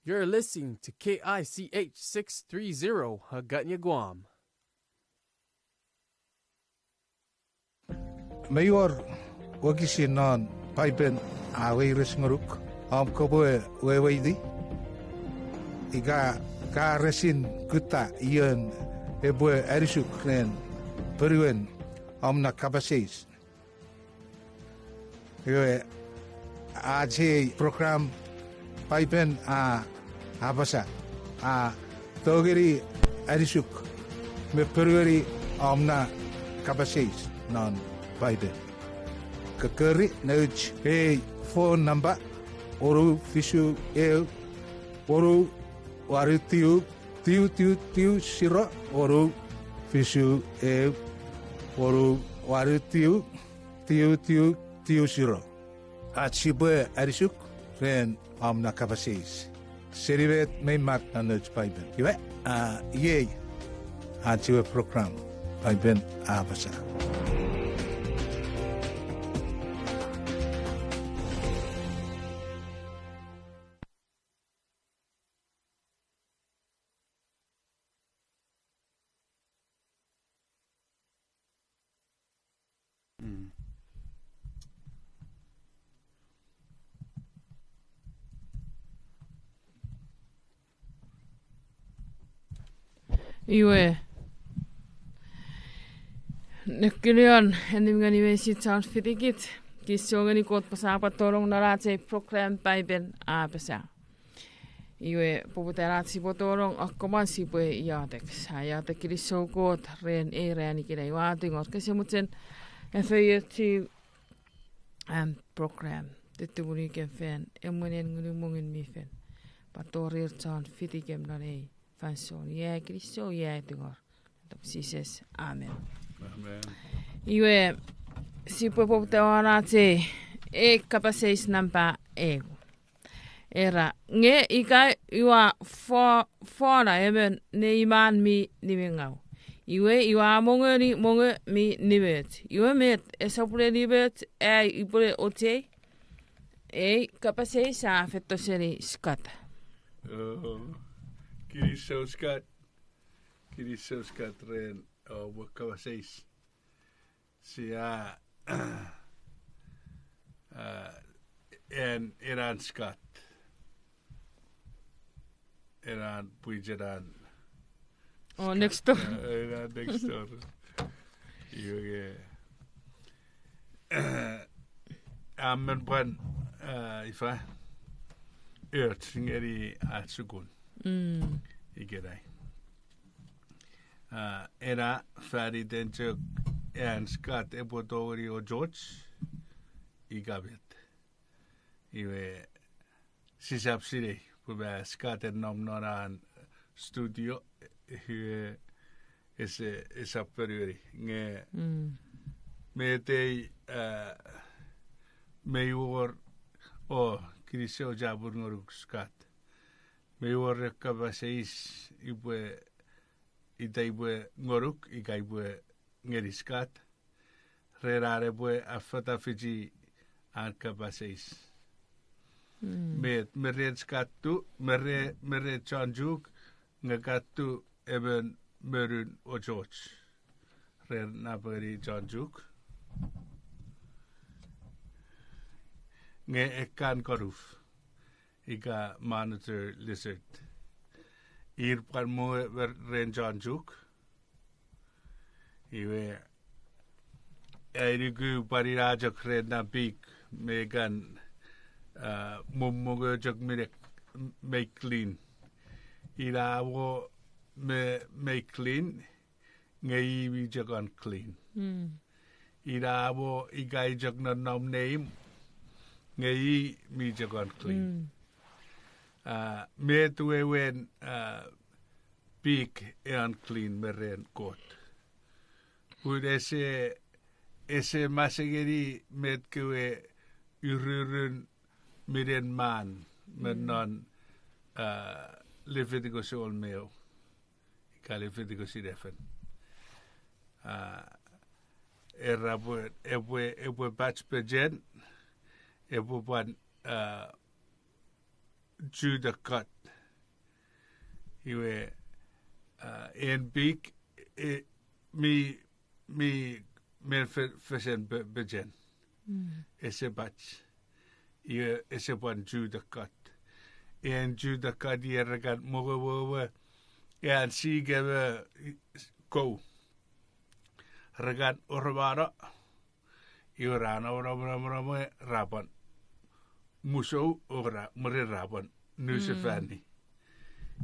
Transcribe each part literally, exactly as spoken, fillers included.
You're listening to K I C H six three zero, Hagåtña, Guam. Mei wor wokisin non Paipen a weires ngonuk om kopwe weweiti? Ika ka resin kutta ion epwe anisuk ren ponuen om na kapas eis? Iwe, ach ei program Paipen a Apasa a tongeni anisuk me ponueni om na kapas eis non Paipen. Kokori nouch ei phone number, wonu fisu eu, wonu wanu tiu, tiu tiu tiu siro, wonu fisu eu, wonu wanu tiu, tiu tiu tiu siro. Ach sipwe anisuk ren om na kapas eis seni met mei mak non nouch Paipen. Iwe, a, iei ach ewe program Paipen a Apasa. Iwe, nekunion, ennim ngeni meinisin chon fitikich, kinisou ngeni Kot pwe sia pwan tonong non ach ei program Paipen a Apasa. Iwe, poputan ach sipwe tonong akkomwan sipwe iotek. Sia iotek. Kinisou Kot ren ei ran ikenai. Ua tingor kese mochen efeiochu am program, tutumunu kem fan emwenen Ngunun Ngun mi Fel, pwan tori ir chon fitikem non ei fansoun. Iei ai kinisou, iei ai tingor. Itan Jises, amen. Iwe, sipwe poputa won ach ei, ei kapas eis nampa eu. Era, nge ika ua fo-, fona emon neiman mi nimengau, iwe ua mongeni mongo mi nimoch, iwe met, esap ne nimoch ai upwe ochei? Ei kapas eis a feito seni Scott. Kinisou Scott. Kinisou Scott ren, o, ewe kapas eis. Sia, a, en, ena Scott. Ena pwichenan. O, next door. A, ena next door. Iwe, a men pwan, a, ifa, och ngeni ach sukun ikenai. A, ena faniten chok an Scott epwe tongeni ochoch ika met. Iwe, sisap sinei pwe ma Scott e nom non an studio, iwe, ese, esap ponueni. Nge, met ei, a, mei wor, o, kinisou chapur ngonuk Scott. Mei wor ekkapas eis ipwe, ita ipwe ngonuk ika ipwe ngeni Scott ren an epwe affata fichi an kapas eis. Met, me ren Scott tu, me re, me ren chon Chuuk, nge Scott tu emon monun ochoch ren napengeni chon Chuuk. Nge ekkan konuf ika monitor lizard, ir pwan mongo ren chon Chuuk. Iwe, ai nuku pwan ina chok ren na pik me kan, a, mommongo chok minek mei clean. Ina mo me mei clean, nge i mi chok unclean. Ina mo ika i chok nonnom neimw, nge i mi chok unclean. A, met wewen, a, pik e unclean me ren Kot? Pun ese, ese masengeni met kewe ururun minen man me non, a, Leviticus olmeo ika Leviticus eleven. A, era pwe epwe, epwe pach pechen, epwe pwan, a, chew the cud. Iwe, a, en pik, e, mi, mi men fe-, fesen pe-, pechen. Ese pach. Iwe ese pwan chuta kot. En chuta kot iwe re kan mokemoke, an sike me kou. Re kan oromano, iwe ra nom, nom, nom, nom, ra pwan musou, o ra, mwirin ra pwan nusefani.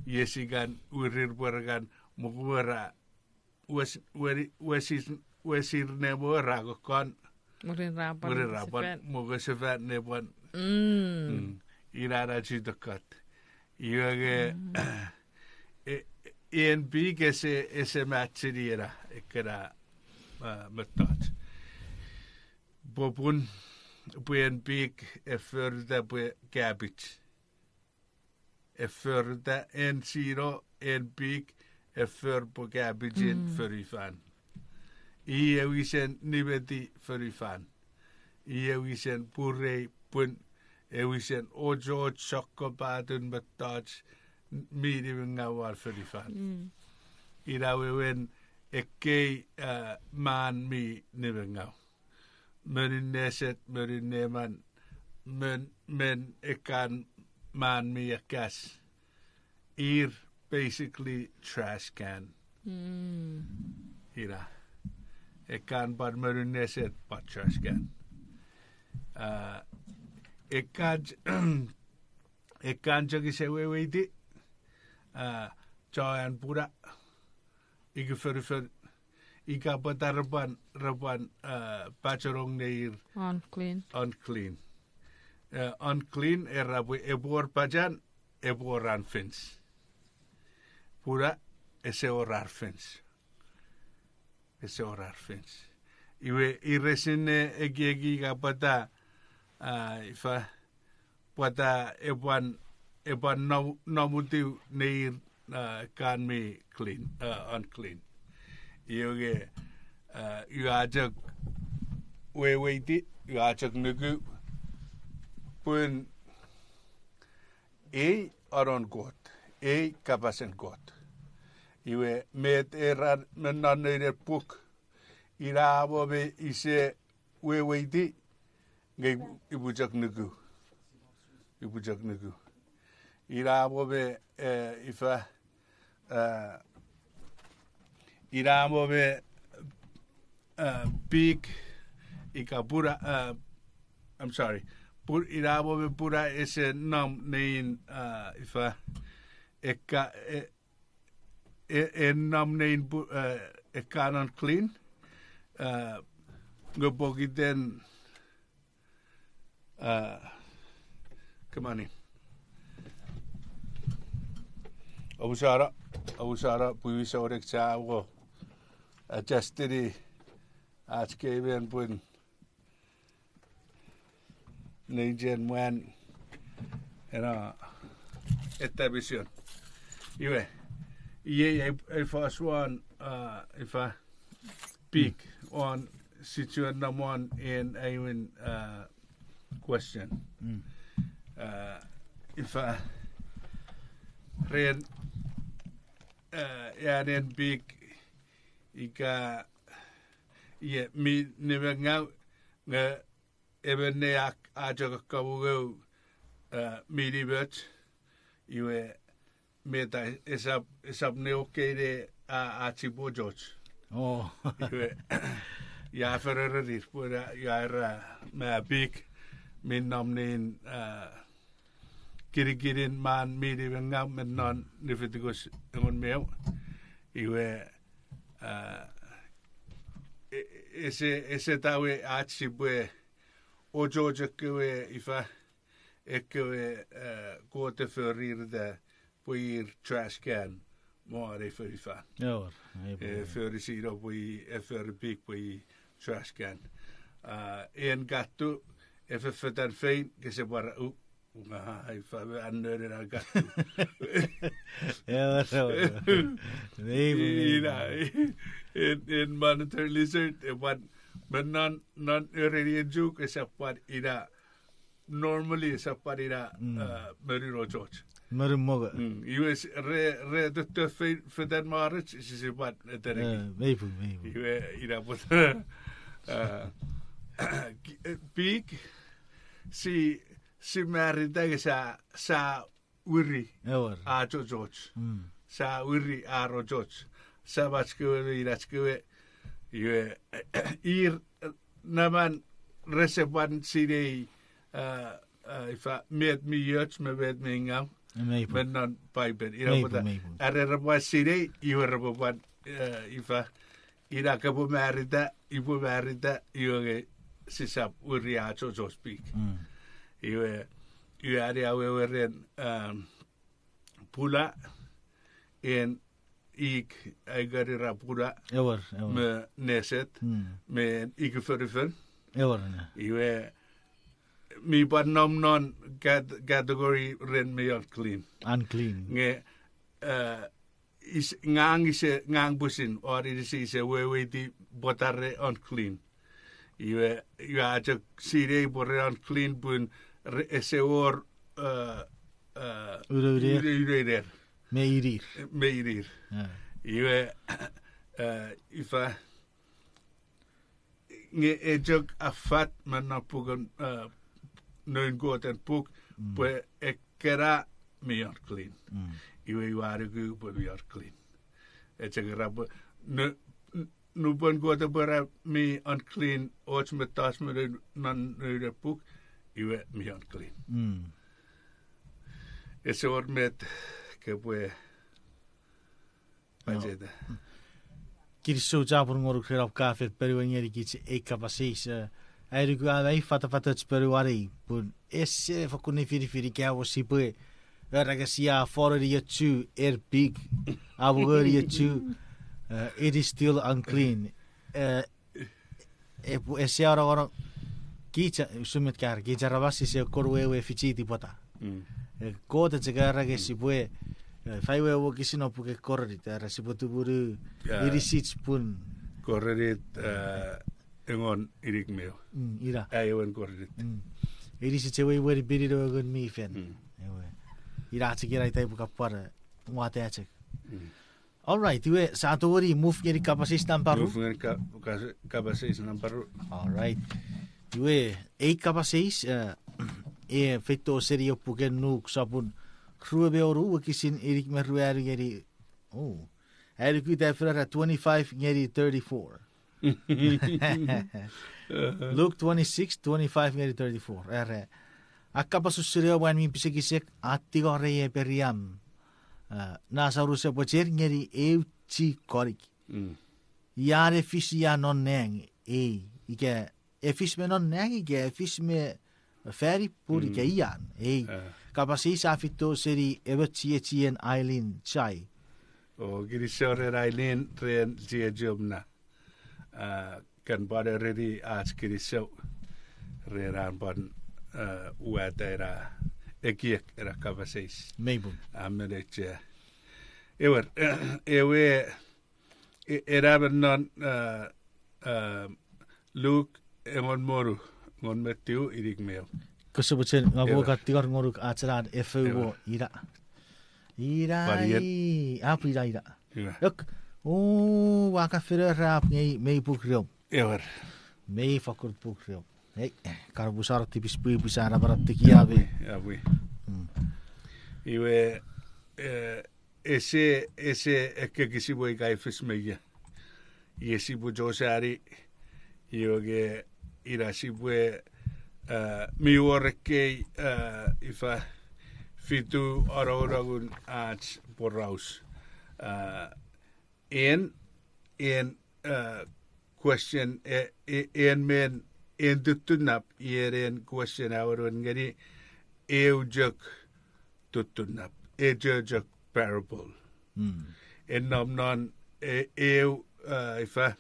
Iwe sia kan wirir pwe re kan mokemoke ra wes-, weri-, wesir, wesir ne mo ra kokkon. Mwirin ra pwan mwirin ra pwan sefan. Mokesefan ne pwan. Mm. Ina na chuta kot. Iwe nge, e, en pik ese, ese macheni ena, ekkena, a, mettoch. Popun, pwe en pik e forita pwe cabbage. E forita en sino, en pik, e for pwe cabbagein fonufan. I e wisen nimeti fonufan. I e wisen purei pun e wisen ochoch sokkopatun mettoch mi nimengau won fonufan. Ina wewen ekkei, a, man mi nimengau. Monun neset, monun neman, men, men ekkan man mi akas. Ir basically trash can. Ina. Ekkan pwan monun neset pwan trash can. A, ekkan, ekkan chok ise weweiti, a, chon puna, ika fonufan, ika pwata repwan, repwan, a, pachenong neir unclean. A, unclean era pwe epwe wor pachan, epwe wor an fence. Puna, ese wor ar fence. Ese wor ar fence. Iwe ir resinne ekieki ika pwata, a, ifa, pwata epwan, epwan nom-, nomutiw neir, a, kan mi clean, a, unclean. Iwe nge, a, ua chok weweiti, ua chok nuku, pun ei anon Kot, ei kapasen Kot. Iwe met era me non ei puk, ina mo me ise weweiti, nge ipwe chok nuku. Ipwe chok nuku. Ina mo me, e, ifa, e, ina mo me, e, pik, ika puna, e, I'm sorry. Pu-, ina mo me puna ese nom nein, e, ifa, ekka, e, e, e nom nein pu-, e, ekkan unclean, e, nge pokiten, e, kemani. Omusano, omusano, pwiwi sonek sa mo, a, adjustini ach kei men pun nein chen mwan ena etablishment. Iwe, iei, ei, ei fos won, a, ifa, pik, won, sichuen nom won en aewin, a, question. A, ifa, ren, a, anen pik, ika, ie, mi nimengau, nge emon ne ak-, a chok akkamongo, a, mi nimoch, iwe meta esap, esap ne okei ne a, ach sipwe ochoch. Iwe, ia fererenir, pwe ia era me pik, mi nom nein, a, kinikinin man mi nimengau me non Leviticus engon me eu. Iwe, a, e-, ese, ese tawe ach sipwe ochoch ekkewe ifa, ekkewe, a, Kot e foririta pwe ir trash can, mo are fonufan. E, forisino pwe i, e fori pik pwe i trash can. A, en katu, e fefetan fein, kese pwara u, nga, ifa me an none na katu. Ina, en, en monitor lizard, e pwan, me non, non erenien chuk, esap pwan ina, normally esap pwan ina, a, monun ochoch. Meren mongo. Mm, iwe s-, re, re totto fe-, fetan mwarech, sise pwan eteneki. Eh, mei pung, mei pung. Iwe, ina pwata, eh, ki-, eh, pik, si, si marita nge sa, sa wiri. Ewer. Achochoch. Mm. Sa wiri arochoch. Samach kewe me inach kewe. Iwe, ir, eh, naman rese pwan sinei, eh, eh, ifa, met mi och me met mi ngau. Mei pung. Me non Paipel. Ina pwata, mei pung. Are repwe sinei, iwe repwe pwan, eh, ifa, ina kopwe marita, ipwe marita, iwe nge sisap wiri achochoch pik. Mm. Iwe, iwe ani awewe ren, um, pula, en ik, aikani ra pula, ewer, ewer, me neset, mm, me en ik fonufon. Ewer, ne. Iwe, mi pwan nom non cat-, category ren mi unclean. Unclean. Nge, eh, is-, ngang ise, ngang pusin, or inisi ise weweiti pwata re unclean. Iwe, iwe a chok sinei pwe re unclean pun re, ese wor, eh, eh, urerer. Ure-, urerer. Me irir. Me irir. Ah. Iwe, eh, ifa, nge e chok affat me non puken, eh, noun Kot en puk, mm, pwe ekkena mi unclean. Mm. Iwe iwe a nuku pwe mi unclean. E chok era pwe, nu-, n-, nupwen Kot epwe era mi unclean, och mettoch me non, non noun en puk, iwe mi unclean. Mm. Ese wor met kopwe, no, pacheta. Kinisou chapur ngonuk ren om ka fen ponueni ngenikich ei kapas eis, eh, ai nuku a mei fatafatoch ponueni, pun ese fokkun nifinifin ika mo sipwe era nge sia fori echo, en pik, a mwo ngeni echo, eh, it is still unclean. Eh, epwe, ese anongonong, kich, usun met ka era, kich aramas sise kon wewe fichiti pwata. Mm. Eh, Kot e chok era nge, mm, sipwe, eh, fai we wokisin non puken Korint, era sipwe tumunu, ah, inisich pun. Korint, eh, engon inik me ew. Mm, ina. Aewin Korint. Mm. Inisich ewe imwen pinin ewe Ngun mi Fel. Mm. Ewe. Ina chok ina ita ipwe kapwan, eh, mwata chok. Mm. All right, iwe, sa tongeni move ngeni kapas eis nampa ru? Move ngeni ka-, ka-, kapas eis nampa ru. All right. Iwe, ei kapas eis, eh, e feito seni ewe puken Nuk sopun rue me wonu wokisin inik me ruanu ngeni, oh. Ai nuku ita fen era twenty-five ngeni thirty-four. Luke twenty-six, twenty-five ngeni thirty-four. Era, a kapas usun ewe mwan mi pisekisek a tingorei Apraham, eh, Nasarus epwe chen ngeni eu chik konik. Mm. Ia ne fis ia non nang ei, ika e fis me non nang ika e fis me fani pun ika ian ei. Ah. Kapas eis a feito seni emon chiechien Aileen Chai. O, kinisou ren Aileen ren chiechiom na. Ah, kan pwan ereni ach kinisou ren an pwan, ah, wata ena ekiek ena kapas eis. Mei pung. Amen, eche. Ewer, ewe, e-, ena men non, ah, ah, Luk engon me wonu, engon me tiu inik me ew. Kose mochen, nga pwe ka tingor ngonuk ach na efou wo ina. Ina, pwan ian, i, a pwe ina, ina. Ina. Ok, o, ua ka feno rap ngei mei puk reom. Ewer. Mei fokkun puk reom. Ei, kanopusano tipis pwipwi sa namanam tekia me. Apwi, apwi. Mm. Iwe, eh, ese, ese ekkekisi pwe ika e fis me ia. Iwe sipwe chosani, iwe ke ina sipwe, eh, mi wor ekkei, eh, ifa, fitu anongonongun ach poraus. Eh, en, en, eh, question, eh, eh, en men, en tuttunap, ien en question a wenewen ngeni, eu chok tuttunap, echo chok parable. Mm. En nom non, e-, eu, eh, ifa,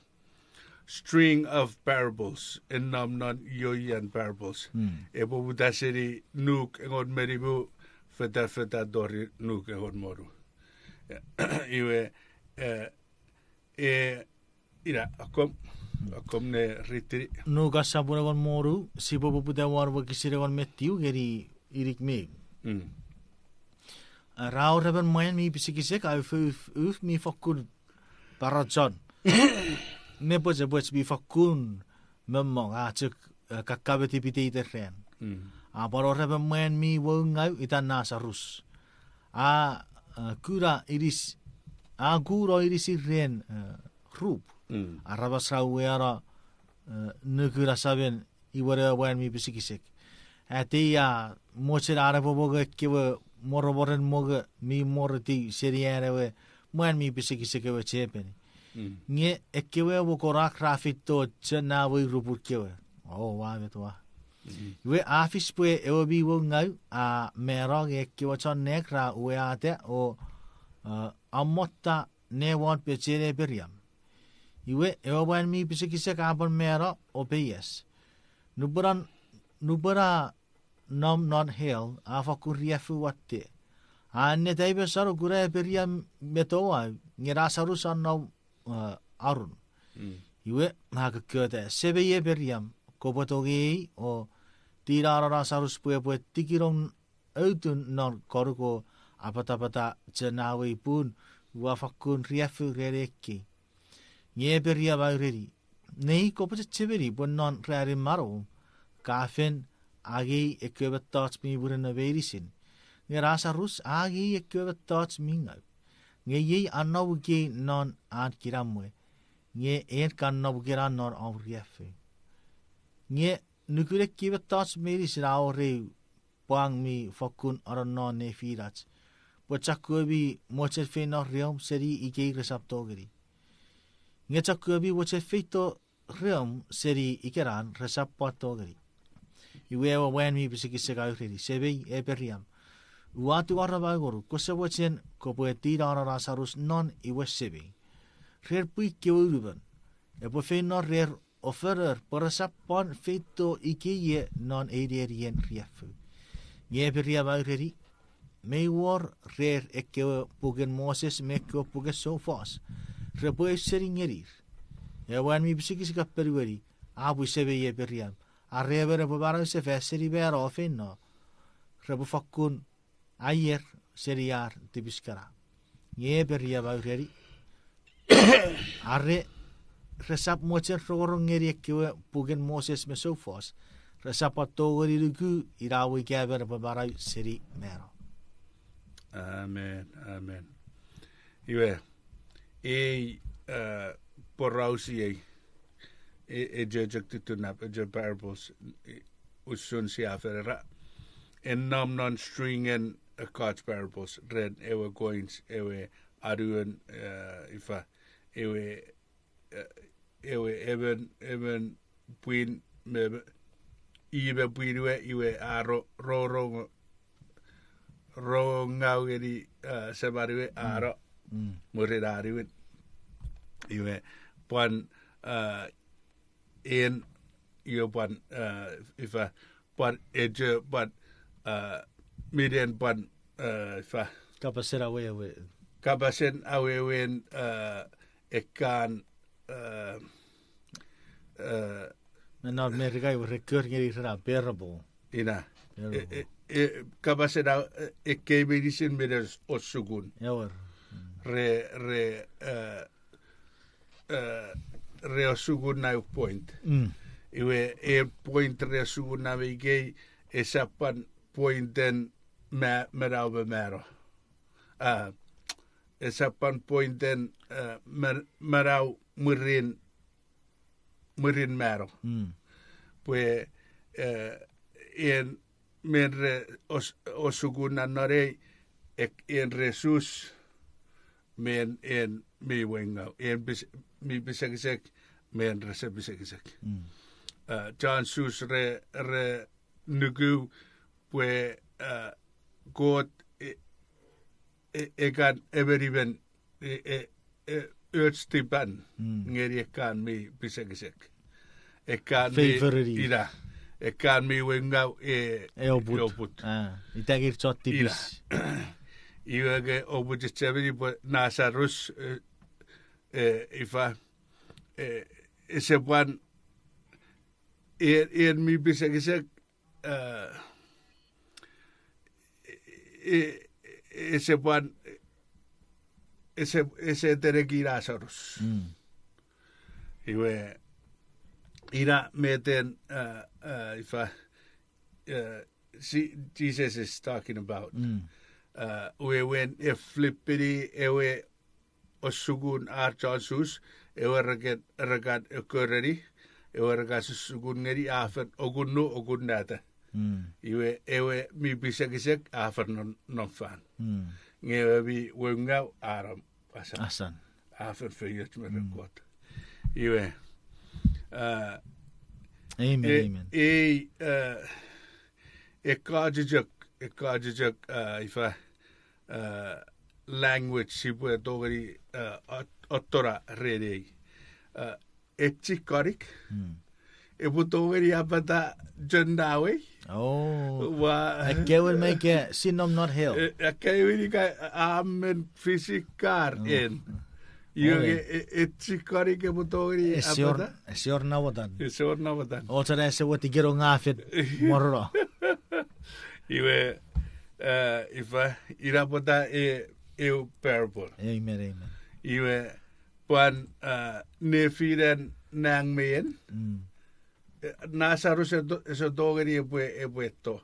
string of parables, en nom non ioian parables. Mm. Epwe poputa seni Nuk engon me nimu, fetafeta tori Nuk engon me wonu. Iwe, eh, e, ina, akkom, akkom ne ritini. Nuk sopun engon me wonu, sipwe poputa won wokisin engon me tiu ngeni inik me ew. Mm. Ra wor emon mwan mi pisekisek a uf, uf, uf mi fokkun parochon. Nepwechepwech mi fokkun mommong a chok, eh, kakkame tipiteiten ran. A pwan wor emon mwan mi woungau itan Nasarus. A, eh, kuna inis, a kuno inisir ren, eh, rup. Aramas ra uweano, eh, nukun asamen iwe ewe mwan mi pisekisek. Atei a mochen an epwe mongo ekkewe moromoren mongo mi moriti seni an ewe mwan mi pisekisek ewe chepeni. Nge ekkewe ewe konak ra feito chon nawei rupun kewe. O, ua met ua. Iwe a fis pwe ewe mi woungau a mano nge ekkewe chon nang ra uweata o, eh, amotta ne won pechen Eperiam. Iwe ewe mwan mi pisekisek a pwan mano o peias. Nupwen a, nupwen a nom non hell a fokkun riaffou watte. A ennet ai mesan o kuna Eperiam me touau nge Nasarus a nom, eh, arun. Iwe a kokkota, Semei Eperiam, kopwe tongei o tinano Nasarus pwe epwe tikinong outun non konuk o apatapata chon nawei pun ua fokkun riaffou ren ekkei. Nge Eperiam a ureni, Nei, kopwe chechemeni pwe non ranin manauom ka fen angei ekkewe mettoch mi murinno meinisin. Nge Nasarus a angei ekkewe mettoch mi ngau. Nge iei a nom ikei non an kinamwe, nge en ka nom ikena non om riaffou. Nge nukun ekkei mettoch meinisin a wor eu pwang mi fokkun anonnon nefinach, pwe chokkewe mi mochen feino reom seni ikei resap tongeni. Nge chokkewe mi mochen feito reom seni ikenan resap pwan tongeni. Iwe ewe mwan mi pisekisek a ureni, Semei Eperiam, ua tungoromau ngonuk, kose mochen kopwe tinano Nasarus non iwe semei ren pwii kewe unumon, epwe feino rer o fonoer pwe resap pwan feito ikei ie non ei nenien riaffou. Nge Eperiam a ureni, Mei wor rer ekkewe puken Moses me ekkewe puken soufos repwe ausening ngenir. Ewe mwan mi pisekisek a ponueni, A pwi, semei Eperiam, are emon epwe manausefan seni mano o feino, repwe fokkun aier seni ar tipis kana. Nge Eperiam a ureni, Are resap mochen rongorong ngeni ekkewe puken Moses me soufos, resap pwan tongeni nuku ina we ika emon epwe manau seni mano. Amen, amen. Iwe, ei, eh, porausiei, e, e chok tutunap, e chok parables, e, usun sia fen era. En nom non stringen ekkoch parables ren ewe coins, ewe anuen, eh, ifa, ewe, eh, ewe emon, emon pwin me, me, i me pwin we, iwe a ro, ro, ro, rongau ngeni, eh, seman we a no, mwirin a niwin. Iwe, pwan, eh, en, iwe pwan, eh, ifa, pwan echo, pwan, eh, minen pwan, eh, ifa. Kapasen awewe. Kapasen awewen, eh, ekkan, eh, eh, me non Merika iwe re kor ngeni rena parable. Ina. E, e, e, kapasen a, e, ekkei meinisin minen osukun. Ewer. Re, re, eh, eh, re osukun na point. Iwe, e point re osukun na me ikei, esap pwan pointen ma, manau me mano. Ah, esap pwan pointen, eh, man-, manau mwirin, mwirin mano. Pwe, eh, en men re os-, osukun na non ei, ek-, en re sus, men en mi wengau, en pis-, mi pisekisek, men rese pisekisek. Eh, chon sus re, re nuku pwe, eh, Kot, e, e, ekkan emenimen, e, e, e, och tipan ngeni ekkan mi pisekisek. Ekkan mi, ina, ekkan mi wengau, e, e oput. Oput. Ah, ita ngeni chon tipis. Iwe nge oupwe chechemeni pwe Nasarus, e, e, ifa, e, ese pwan, e, en mi pisekisek, eh, e, ese pwan, ese, ese teneki Lazarus. Mm. Iwe, ina meten, uh, uh, ifa, uh, si-, Jesus is talking about. Mm. Uh, wewen e flipini ewe osukun ar chon Jus, ewe rekan, rekan okoreni, ewe rekan sukun ngeni a fen okunnu, okunnata. Mm. Iwe ewe mi pisekisek a fen non, non fan. Mm. Nge ewe mi woungau a nom asan. Asan. A fen feioch me ren Kot. Iwe, uh, amen, e-, amen. Ei, uh, ekkoch chok, ekkoch chok, uh, ifa, uh, language sipwe tongeni, uh, ot-, ottona ren ei. Uh, echik konik. Mm. Epwe tongeni apata John Dawei. Oh. Wa- Akkewe mi ka sinom non hell. E, akkewe ika amen fisikar en. Iwe, e, echik konik epwe tongeni apata. Ese wor namotan. Ese wor namotan. Ochana ese wor tikiro ngafen morono. Iwe, uh, ifa, ina pwata e, eu parable. Amen, amen. Iwe, pwan, uh, nefinen nang me en. Mm. Eh, Lazarus e to-, ese tongeni epwe, epwe to.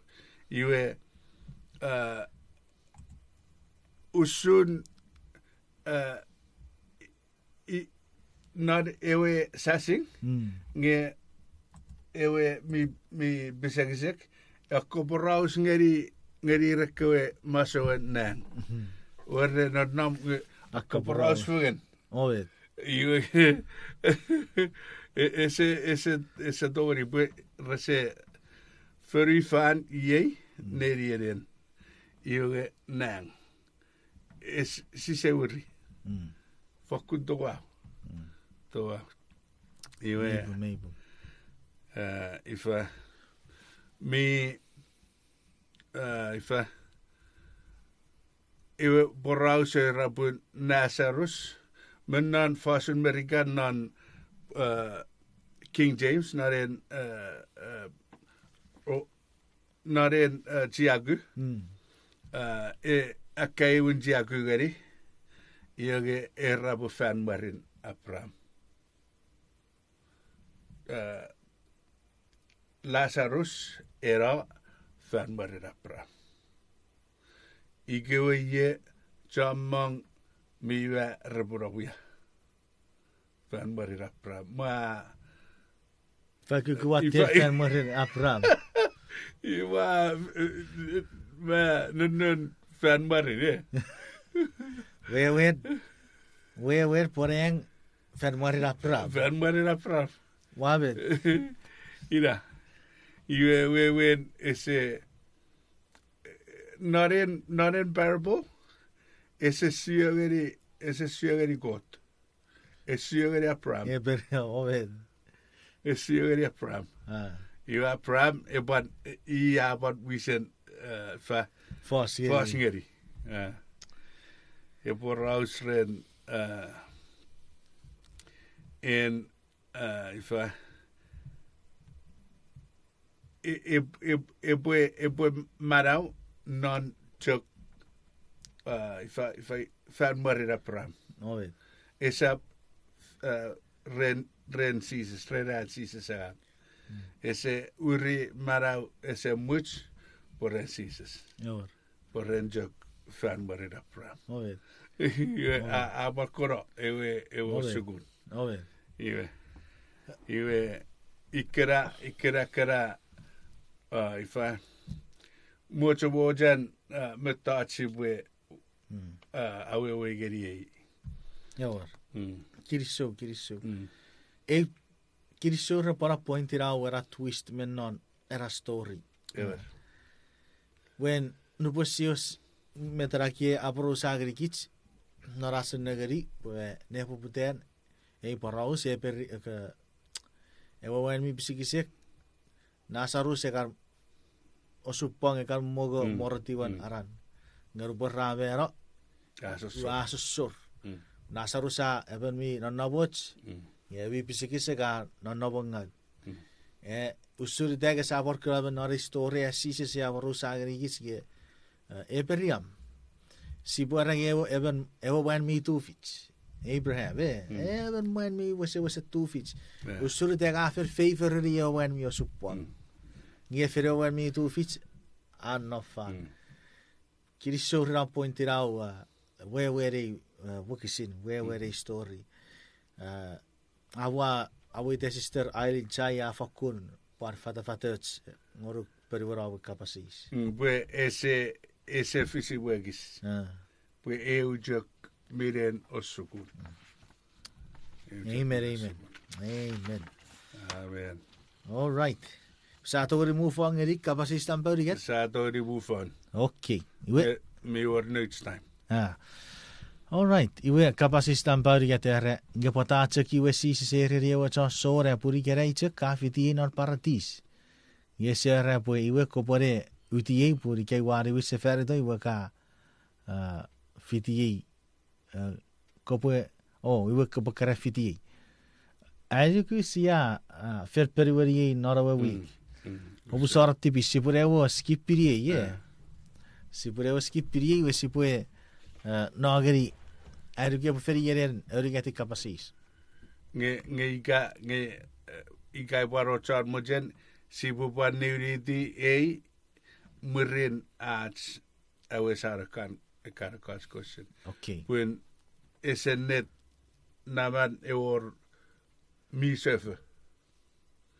Iwe, uh, usun, uh, i-, non ewe sasing, mm, nge ewe mi, mi pisekisek, a koporaus ngeni, ngeni rekkewe masowen nang. Mhm. Were nonnom nge a koporaus fengen. Oet. Iwe, e-, ese, ese, ese tongeni pwe rese fori fan iei, mm, nenien en. Iwe nang. Es-, sise weri. Mm. Fokkun toau. Mm. Toau. Iwe, meipu, meipu. Eh, ifa. Mi, eh, ifa. Iwe poraus era pwe Lazarus. Me non fosun Merika non, eh, King James, non en, eh, eh, o, non en, eh, chiaku. Mm. Eh, e, akkaewin chiaku ngeni. Iwe nge era pwe fan mwarin Abraham. Eh, Lazarus, ena fan mwarin Abraham. Ikewe ie chommong mi wa repwe nom ia. Fan mwarin Abraham. Ma, fa kukuwa te fan mwarin Abraham. Iwa, eh, ma, non, non fan mwarin, eh. Wewen, wewen pwe nang fan mwarin Abraham. Fan mwarin Abraham. Wamen. Ina. Iwe, wewen ese, non en, non en parable, ese sio ngeni, ese sio ngeni Kot. E sio ngeni Abraham. Abraham, omen. E sio ngeni Abraham. Ah. Iwe Abraham, e pwan, i a pwan wisen, eh, fa-, fos ngeni. Fos ngeni. Ah. E poraus ren, eh, en, eh, ifa, e, e, e, epwe, epwe manau non chok, eh, ifa, ifa, fan mwarin Abraham. Omen. Esap, eh, ren, ren Jises, ren an Jises angang. Mm. Ese uri manau ese much, pwe ren Jises. Ewer. Pwe ren chok fan mwarin Abraham. Omen. Iwe, omen, a, a pwan kono, ewe, ewe, omen, osukun. Omen. Iwe. Iwe, ikkena, ikkena, kena, ah, ifa, mochomochen, ah, mettoch sipwe, mm, ah, awewe ngeni ei. Ewer. Mm. Kinisou, kinisou. Mm. Ei, kinisou ren pwan a point ina we ena twist me non ena story. Ewer. Wen nupwen Jises met ena kie aporausa ngenikich, non asen nengeni, pwe nepoputan, ei poraus, e peri, eke, ewe wan mi pisekisek, Lazarus e kan osupwang, e kan mongo, mm, morotiwen, mm, anan. Nge nupwen ra mano, a sossor. A sossor. Mm. Lazarus a emon mi nonnomoch, mm, nge mi pisekisek a nonnomongaw. Mm. E, usun ita nge sa pwan kuna me non ei story a Jises e aporausa ngenikich nge, eh, Abraham. Sipwe era nge ewe, emon, ewe mwan mi tufich. Abraham, e, emon mwan mi wesewesen tufich. Usun ita a fen favour-eni ewe mwan mi osupwang. Nge fen ewe mwan mi tufich, a nom fan. Kinisou ren om pointing out, uh, wewen ei, uh, wokisin, wewen ei story. Uh, aua, aua ita Sister Aileen Chai a fakkun pwan fatafatoch ngonuk ponuen om we kapas eis. Mm, pwe ese, ese fisi wekis. Pwe eu chok minen osukun. Amen, amen. Amen. All right. Sia tongeni move on ngeni kapas eis nampa unungat? Sia tongeni move on. Okay. Iwe, mi wor next time. All right. Iwe kapas eis nampa unungat era, nge pwata chok iwe Jises a ereni ewe chon sou, pun ikenai chok ka fitiei non paratis. Nge ese era pwe iwe kopwene utiei pun ika ua niwin sefanito iwe ka, uh, fitiei, uh, kopwe, o, iwe kopwe keran fitiei. Ai nuku sia, uh, fen ponueni ei non ewe wik. Omusano tipis, sipwene ewe skip-ini ei, e. Sipwene ewe skip-ini ei, iwe sipwe, uh, no ngeni, ai nuku epwe fen iei ren aunungatin kapas eis. Nge, nge ika, nge, uh, ika pwan wor chon mochen, sipwe pwan niwiniti ei, mwirin ach awesano kan, ekkan ekkoch question. Okay. Pun ese ennet naman ewor mi sefo.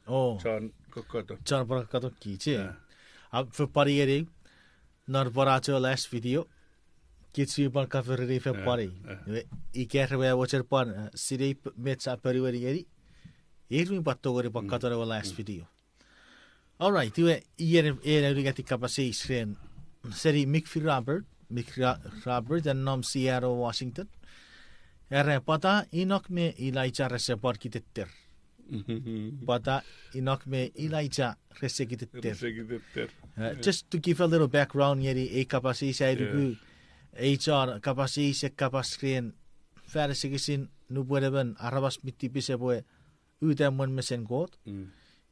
O. Chon kokkoto. Chon pwan kokkoto kich, e. A, fen pwan ikenai, non pwan ach ewe last video, kich mi pwan cover-eni fen pwan ei. Iwe, ika re we mochen pwan, uh, sinei p-, met sia ponueni ngeni, ir mi pwan tongeni pwan katon ewe last video. All right, iwe, iei en aunungatin kapas eis ren, seni Mick Robert, Mick Robert, a nom Seattle, Washington. Era pwata Inok me Elijah rese pwan kiteter. Pwata Inok me Elijah rese kiteter. Uh, just to give a little background ngeni ei kapas eis, ai nuku, ei chon kapas eis e kapas ren fan asengesin nupwen emon aramas mi tipis epwe uta mwen mesen Kot.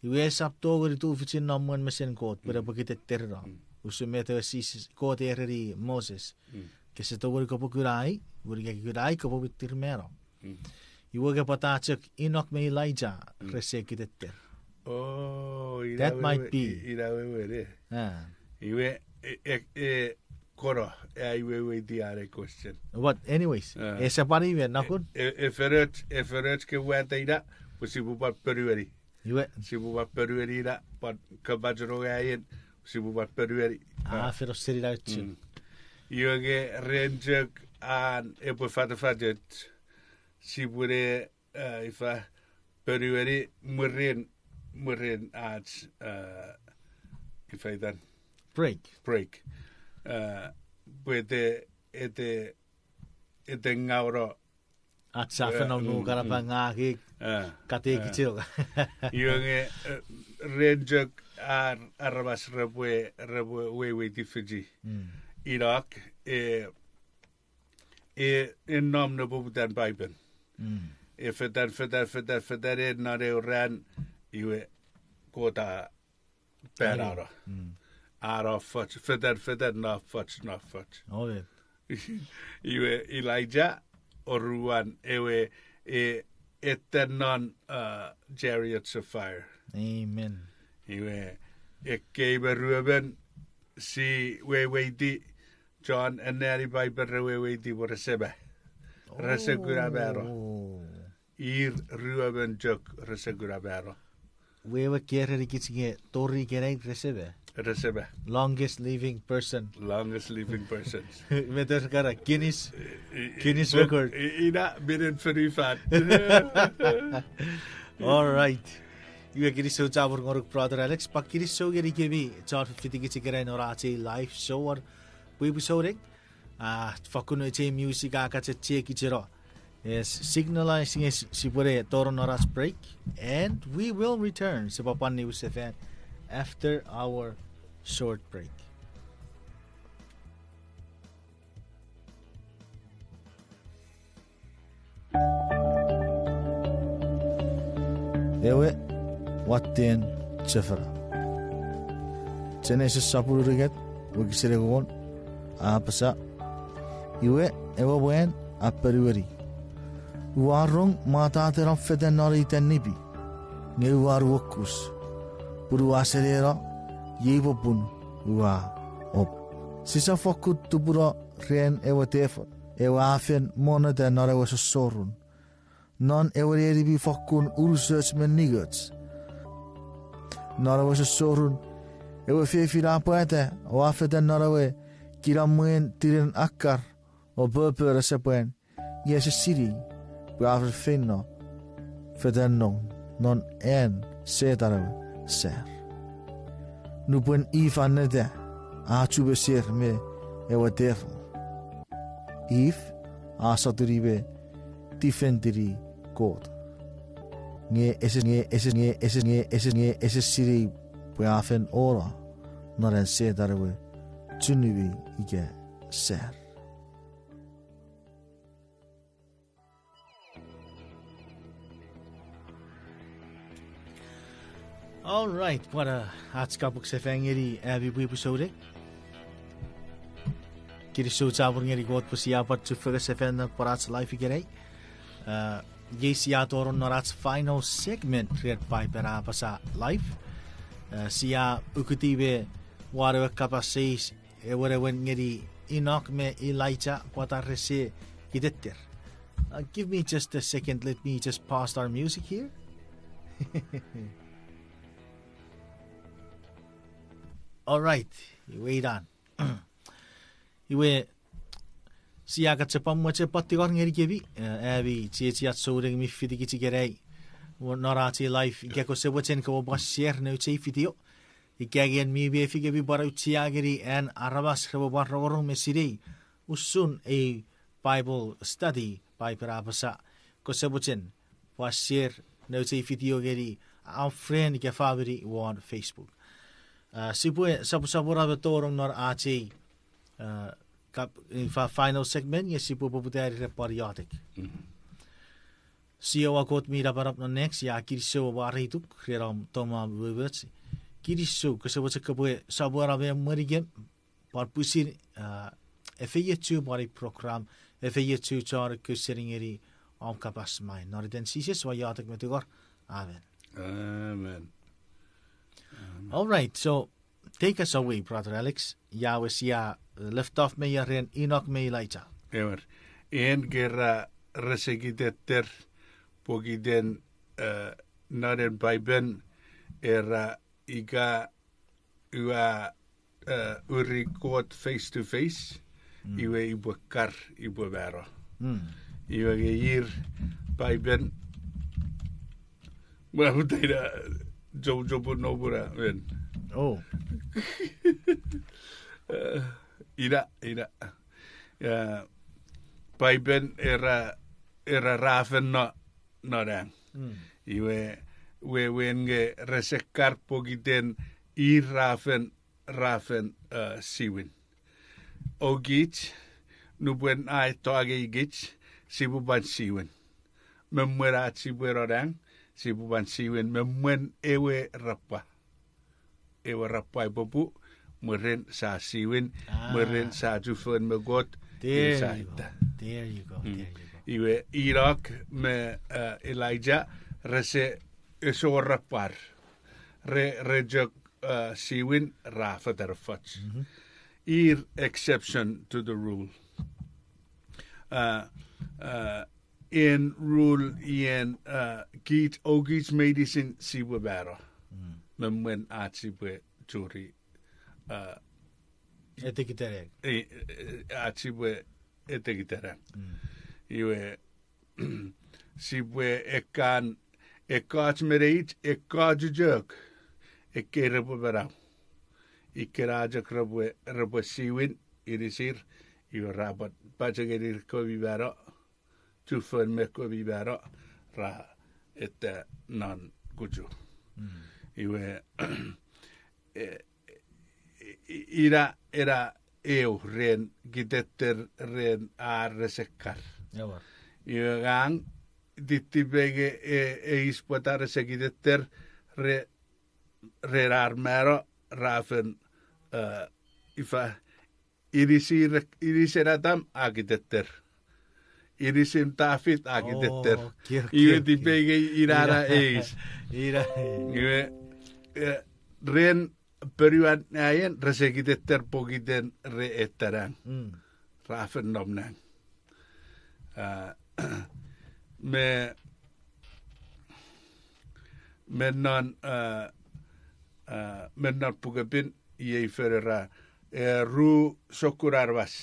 Iwe esap tongeni tufichin nom mwen mesen Kot pwe epwe kiteterino. Usun met ewe Jises, Kot a ereni Moses, kese tongeni kopwe kuna ai, pun ika ke kuna ai kopwe mwitir mano. Iwe nge pwata chok Inok me Elijah rese kiteter. That might be. Ina wewen, e. Iwe, e, e, e, kono, e, ai weweiti an ei question. But anyways, ese pwan iwe, nokun? E, e, e fen och, e fen och ke wata ina, pwe sipwe pwan ponueni. Iwe. Sipwe pwan ponueni ina, pwan kapachenong aien, sipwe pwan ponueni. A, fen och seni na uchun. Iwe nge ren chok an epwe fatafatoch, sipwene, uh, ifa, ponueni mwirin, mwirin ach, uh, ifa itan? Break. Break. Uh, pwe ete, ete, ete ngauno ach sa fen nom nukanapan ngang ika katekichok. Iwe nge, uh, ren chok ar, aramas repwe, repwe weweiti fichi. Inok, e, e, e nom nepoputan Paipen. E fetan, fetan, fetan, fetan, e non eu ran, iwe Kot a panano. A no foch, fetan, fetan, no foch, no foch. Iwe Elijah, oruan ewe, e, etan non, uh, chariots of fire. Amen. Iwe, ekkei me ruemon, si weweiti, chon anneani Paipen re weweiti pwe rese ma. Rese kuna mano. Ir ruemon chok rese kuna mano. Wewe ke erenikich nge tori ikenai rese ma. Rese ma. Longest living person. Longest living persons. Met ekkana Guinness, Guinness Record. Ina minen fonufan. All right. Iwe kinisou chapur ngonuk Brother Alex, pwan kinisou ngenikemi chon fitikich ikenai non ach ei live show won pwipwi souneng. A, fakkun echei music a kachechekicheno. Yes, signalize nge sipwene tonong non ach break, and we will return. Sipwe pwan niwin sefan after our short break. Ewe watten chofona. Genesis sopun unungat, wokisin engon, a apasa, Iwe, ewe mwan a ponueni, ua rong mwataten om fetan non ei tanipi, nge ua nuokus, pun ua seneno, iei popun ua op. Sisap fokkun tupuno ren ewe tefon, ewe a fen monnota non ewe sossorun, non ewe neni mi fokkun unusoch me ningoch. Non ewe sossorun, ewe fefin a pwata o a fetan non ewe kinamwen tinen akkar o popon asepwan, nge ese sinei pwe a fen feino fetan non, non an Setan ewe sar. Nupwen Eve a neta, a chu meser me ewe tefon. Eve a sotuni me tifentini Kot. Nge ese, nge ese, nge ese, nge ese, nge ese sinei pwe a fen ono non an Setan ewe chunumi ika sar. All right, pwan ach kapuk sefan ngeni ami pwipwi souneng. Kinisou chapur ngeni Kot pwe sia pwan chufengen sefan non pwan ach live ikenai. Iei sia tonong non ach final segment ren Paipen A Apasa live. Sia ukutiw me won ewe kapas eis, ewenewen ngeni Inok me Elijah pwata rese kiteter. Uh, give me just a second, let me just pause our music here. All right, iwe inan. Iwe, sia kachepwan mochen pwan tingor ngenikemi, ami chiechiach souneng mi fitikich ikenai non ach ei live, ika kose mochen kopwe pwan share nouch ei video. Ika nge en mi mefi kemi pwan auchea ngeni an aramas repwe pwan rongorong me sinei usun ei Bible study, Paipen A Apasa, kose mochen pwan share nouch ei video ngeni om friend ika famini won Facebook. Sipwe sopwosopwona me tonong non ach ei final segment nge sipwe poputani ren pwan iotek. Sia ewe Kot mi napanap non nang, sia kinisou mwareituk ren om tongom umoumoch. Kinisou kose mochen kopwe sopweno me emwenikem pwan pwisin efeiochu pwan ei program, efeiochu chon ekkewe seni ngeni om kapas mai. Non iten Jises ua iotek me tingor. Amen. All right, so take us away, Brother Alex. Ia we sia left off me ia ren Inok me Elijah. Ewer, en ke ra rese kiteter pokiten non en Paipen era ika ua uri Kot face to face, iwe ipwe kar, ipwe mano. Iwe nge ir Paipen, mwa mutaina, chou, chou pun nomuna men. Ina, ina. Paipen era, era ra fen no, no nang. Iwe, wewen nge rese kar pokiten ir ra fen, ra fen siwin. Okich, nupwen a eto angei kich, sipwe pwan siwin. Me mwen ach sipwe no nang, sipwe pwan siwin me mwen ewe repwa. Ewe repwa epwe pu, mwirin sa siwin, mwirin sa chufengen me Kot, iwe sa ita. Iwe Inok me Elijah rese, ese wor repwar. Re, re chok siwin ra fetanofoch. Ir exception to the rule. En rule ien kich, o kich meinisin sipwe mano. Me mwen ach sipwe churi, ach sipwe etekitana. Iwe sipwe ekkan, ekkoch me neich, ekkoch chok, ekkei repwe manau. Ikkena chok repwe, repwe siwin inisir, iwe ra pwan pachengenir ekkewe mi mano, chufengen me ekkewe mi mano, ra eta non kuchu. Iwe ina, ina eu ren kiteter ren ar rese kar. Iwe ngang, titipenge e, eis pwata rese kiteter re, ren ar mano, ra fen, ifa, Inisin, inisin Adam a kiteter. Inisin Tafit a kiteter. Iwe tipei nge ina na eis. Iwe, ren ponuan aien rese kiteter pokiten re etanang. Ra fen nom nang. Me, me non, me non pukepin iei fen era, e, ru sokkun aramas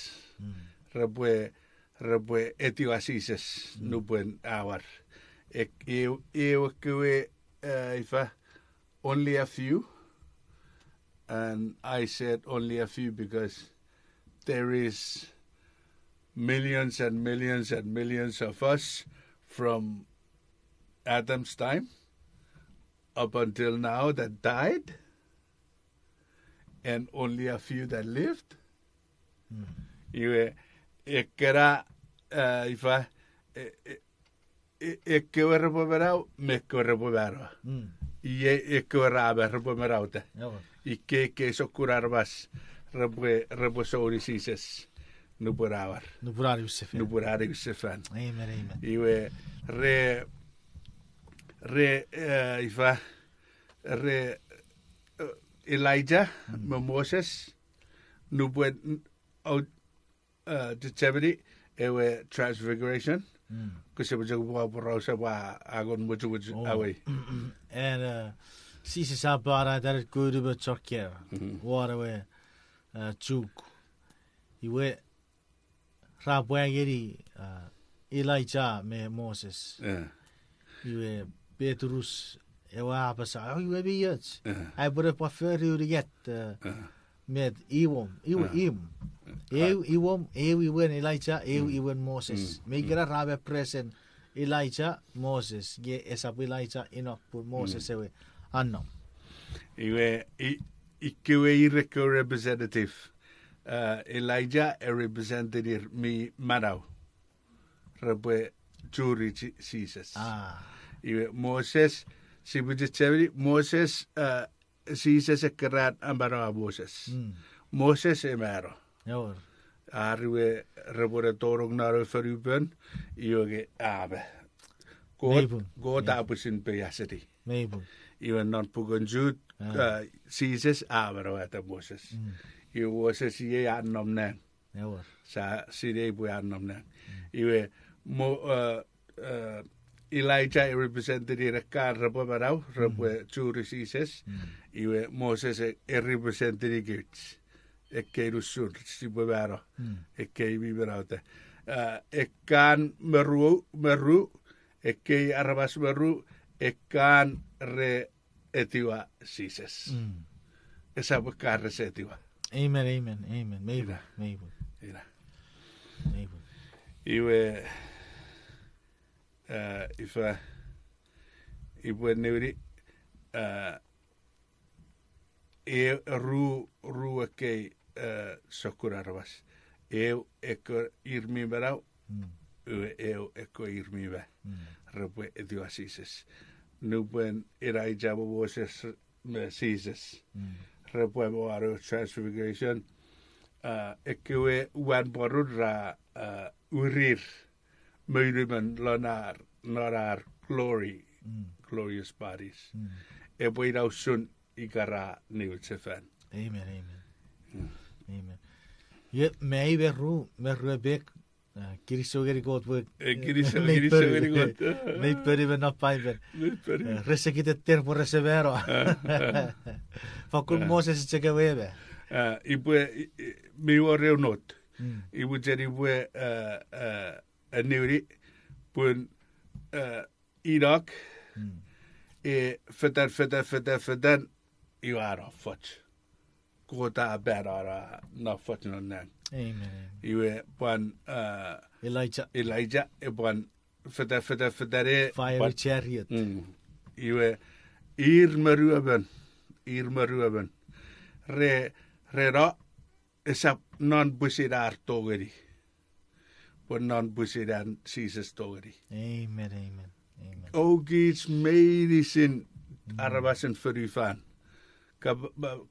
repwe, repwe etiwa Jises nupwen a war. Ek-, e, ewe kewe, ifa, only a few. And I said only a few because there is millions and millions and millions of us from Adam's time up until now that died, and only a few that lived. Iwe, ekkena, ifa, e, e, e, ekkewe repwe manau me ekkewe repwe mano. Iei ekkewe ra ma repwe manauta. Ikkei, ekkei sokkun aramas repwe, repwe souni Jises nupwen a war, nupwen a niwin sefan. Iwe, re, re, ifa, re, Elijah me Moses, nupwen, au, chechemeni ewe transfiguration, kose mochen pwe aporausa pwe a ngon mochomoch awei. And, Jises a pwarata ren kunu me chon kaeo won ewe chuk. Iwe, ra pwa ngeni Elijah me Moses. Iwe, Petrus ewe a apasa, iwe mi och. Ai pwe repwe fori unungat, met, iwom, iwe imw. Eu iwom, eu iwen Elijah, eu iwen Moses. Me ikena ra ma present Elijah, Moses, nge esap Elijah enough pun Moses ewe a nom. Iwe, ikkewe ir ekkewe representative. Elijah e represent-ini ir mi manau repwe churi Jises. Iwe Moses, sipwe chechemeni Moses, Jises ekkena a mano a Moses. Moses e mano. Ar iwe repwe ne tonong non ewe fonupon, iwe nge a ma, Kot a pwisin peiaseni. Iwe non puken Jut, Jises a manauata Moses. Iwe Moses iei a nom nang. Sa sinei pwe a nom nang. Iwe, mo, Elijah e represent-ini ekkan repwe manau, repwe churi Jises. Iwe Moses e represent-ini kich. Ekkei nusun sipwe mano. Ekkei mi manauta. Ekkan me ru, me ru, ekkei aramas me ru, ekkan re etiwa Jises. Esap ekkan rese etiwa. Amen, amen, amen. Iwe, ifa, ipwe niwini, e, ru, ru ekkei sokkun aramas. Eu ekkewe ir mi manau, iwe eu ekkewe ir mi ma. Repwe etiwa Jises. Nupwen Elijah me Moses me Jises repwe mo won ewe transfiguration, ekkewe wan pworun ra, urir me unumon lon ar, non ar glory, glorious bodies. Epwe ina usun ika ra niwin sefan. Amen, amen. Iwe, me ai me ru, me ru epek, kinisou ngeni Kot pwe, kinisou ngeni Kot, mei ponu me non Paipen. Rese kiteter pwe rese mano. Fakkun Moses chok ewe ma. Ipwe, mi wor eu not. Ipwe chen ipwe, aniwini, pun, Inok, e fetan, fetan, fetan, fetan, iwe a no foch. Kot a ban a no foch non nang. Iwe pwan, Elijah, e pwan fetan, fetan, fetan, e fiery chariot. Iwe ir me ruemon, ir me ruemon, re, re no, esap non pwisin ar tongeni, pwe non pwisin an Jises tongeni. Amen, amen, amen. Oukich meinisin aramasen fonufan,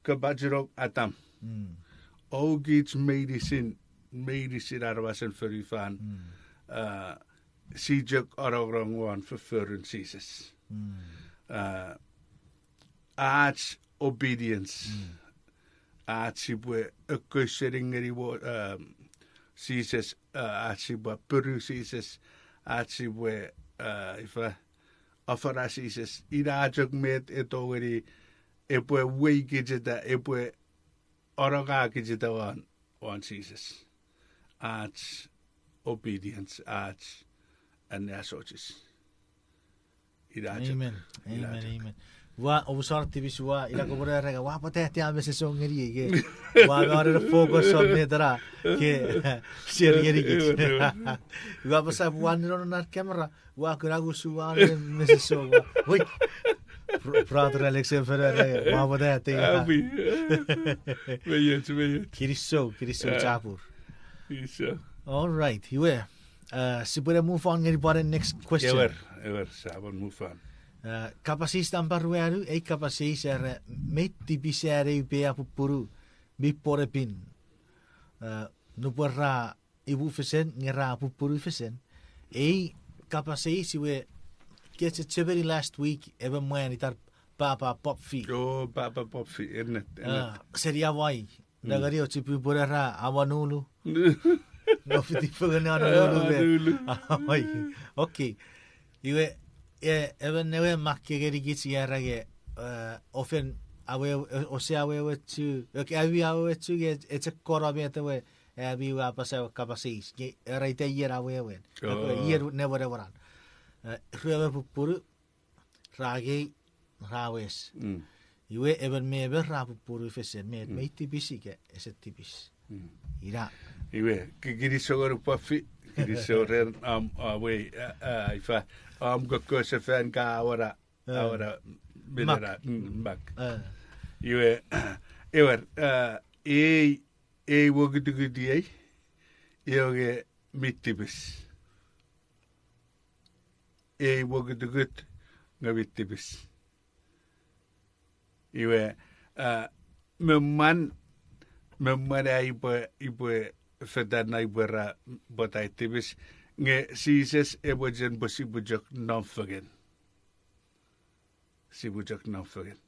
kapachenong Adam, Oukich meinisin, meinisin aramasen fonufan, a, si chok anongonong won fofforun Jises. A, ach obedience, ach sipwe ekkoch sening ngeni mo-, a, Jises, a, ach sipwe appiru Jises, ach sipwe, a, ifa, afana Jises, ina chok met e tongeni epwe weikicheta, epwe anokakicheta won, won Jises. Ach obedience, ach anneasochis. Ina chok. Amen. Ina Amen, chok. Amen. Ua, omusano tipis ua, ina kopwe ne renge, ua pwata tia mesesong ngeni ei, ke. Ua, ua ne focus on met ena, ke, share ngeni kich. Ewer, ewer. Ua apasa pwe ua ninono non camera, ua kuna kusu ua ne mesesong ua. Wait. Br-, brother Alex e fene ne, ua pwata tia. Abi. Mei och, mei och. Kinisou, kinisou chapur. Kinisou. All right, iwe. A, sipwe ne move on ngeni pwan next question. Ewer, ewer, sa pwan move on. A, kapas eis nampa ruanu, ei kapas eis era, mei tipis an eu pea pupunu mi pwon epin. A, nupwen ra imu fesen, nge ra pupunu fesen. Ei kapas eis iwe, ke chechemeni last week, emon mwan itan Papa Popfi. O, Papa Popfi, ennet, ennet. A, seni Hawaii. Nengeni ochipi pun era awanulu. No fiti fengen awanulu me. Awanulu. Ai, okay. Iwe, e, emon ewe mak ke ngenikich ia era nge, e, ofen awe, e, ose awewe chu, e, ami awewe chu nge e chok kora met ewe, e, ami we apasa ewe kapas eis. Nge era ita ien awewen. Ien newenewenan. E, ruemon pupunu, ra kei, ra wes. Iwe emon me emon ra pupunu fesen, met mei tipis ika ese tipis. Ina. Iwe, ki-, kinisou ngonuk Popfi, kinisou ren, am, a, wei, a, a, ifa, am kokkosefan ka awora, awora, minera, mak. Iwe, ewer, a, ei, ei wokitukut ei, iwe nge mi tipis. Ei wokitukut nge mi tipis. Iwe, a, me mwan, me mwan a ipwe, ipwe fetan na ipwe ra pwata tipis, nge Jises epwe chen pwe sipwe chok nom fengen. Sipwe chok nom fengen.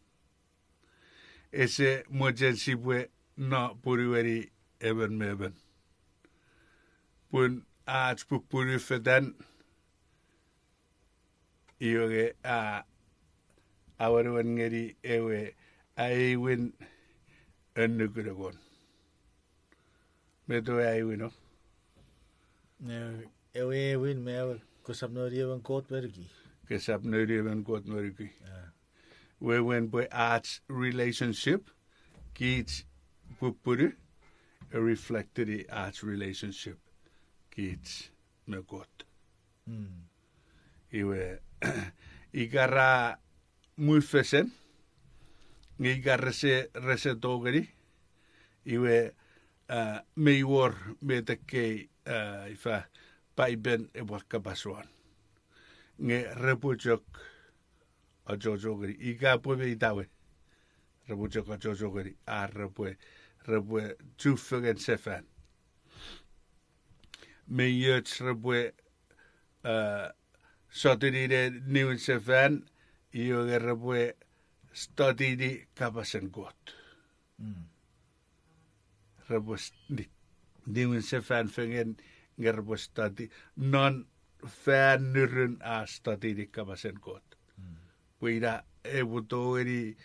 Ese mochen sipwe no punueni emon me emon. Pun ach pupunu fetan, iwe nge a, awenewen ngeni ewe aewin annukunukun. Met ewe aewin o? E, ewe aewin me ewe kosap noni emon Kot me nuki. Kosap noni emon Kot me nuki. Wewen pwe ach relationship kich pupunu, e reflecteni ach relationship kich me Kot. Iwe, ika ra mufesen, nge ika rese, rese tongeni, iwe, a, mei wor met ekkei, a, ifa, Paipen epwe kapas won. Nge repwe chok achocho ngeni, ika pwe mei tawe. Repwe chok achocho ngeni, a repwe, repwe chufengen sefan. Mei och repwe, a, sotuni ne niwin sefan, iwe nge repwe studyni kapasen Kot. Repwe s-, ni-, niwin sefan fengen nge repwe study. Non fan nurun a studyni kapasen Kot. Pwe ina epwe tongeni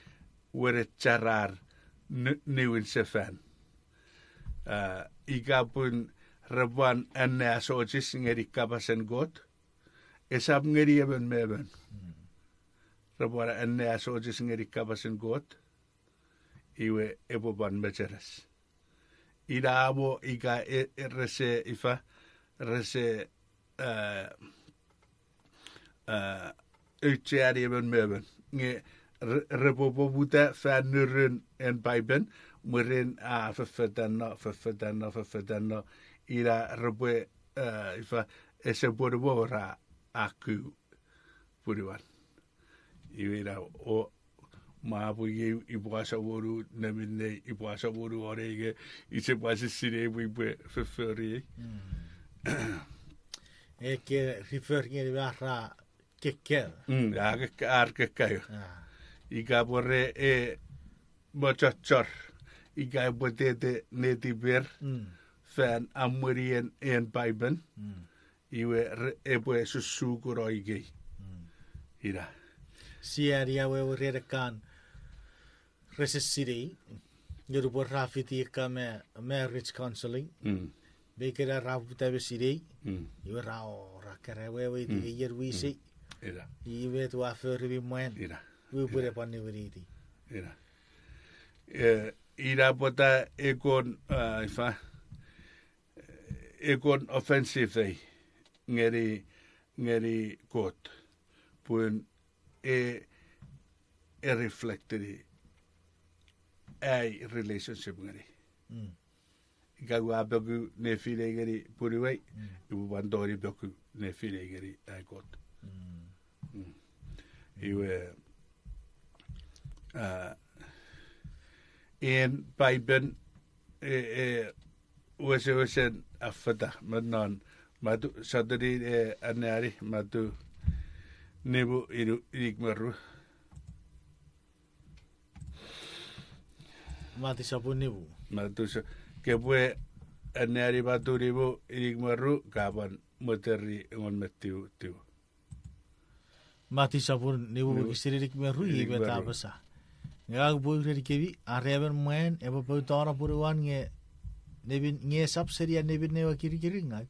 wenechar ar ni-, niwin sefan. A, ika pun repwan anneasochis ngeni kapasen Kot, esap ngeni emon me emon. Repwan anneasochis ngeni kapasen Kot, iwe epwe pwan mecheres. Ina mo ika e, e rese ifa, rese, a, a, aucheani emon me emon. Nge re-, repwe poputa fan nurun en Paipen, mwirin a fefetanno, fefetanno, fefetanno, ina repwe, a, ifa, ese pwonu mo ra aku punuan. Iwe ina o-, Ma pwe iei ipwe asamonu neminei, ipwe asamonu won ei nge ise pwan sinei pwe ipwe fofori ei. Eke refer ngeni me ra kekka. Mm, a kekka, ar kekka. Ika pwe re e mochochor, ika epwe tete netiper fan amwenien en Paipen, iwe re, epwe susukuno ikei. Ina. Sia ni awewe ren ekkan rese sinei, nge nupwen ra fiti ekkan ma marriage counseling, me ikena ra puta me sinei, iwe ra o, ra keran weweiti nge ien wisei, iwe tua fori mi mwan, iwe pwe ne pwan niwiniti. Ina. E, ina pwata ekon, a, ifa, ekon offensive ei ngeni, ngeni Kot. Pun e, e reflecteni ai relationship ngeni. Ika ua poku nefinei ngeni punuwei, iwe pwan tongeni poku nefinei ngeni ai Kot. Iwe, a, en Paipen, e, e, wesewesen affata me non Matu, sotuni, e, anneani Matu nimu inu, inik me ru. Matu sopun nimu. Matu so-, kepwe anneani Matu nimu inik me ru, ka pwan mwitir engon me tiu, tiu. Matu sopun nimu wokisin inik me ru, iwe ta apasa: Ngang upwe urenikemi, are emon mwan epwe poutano punuan nge nemin, nge esap seni an neminnewe kirikiringau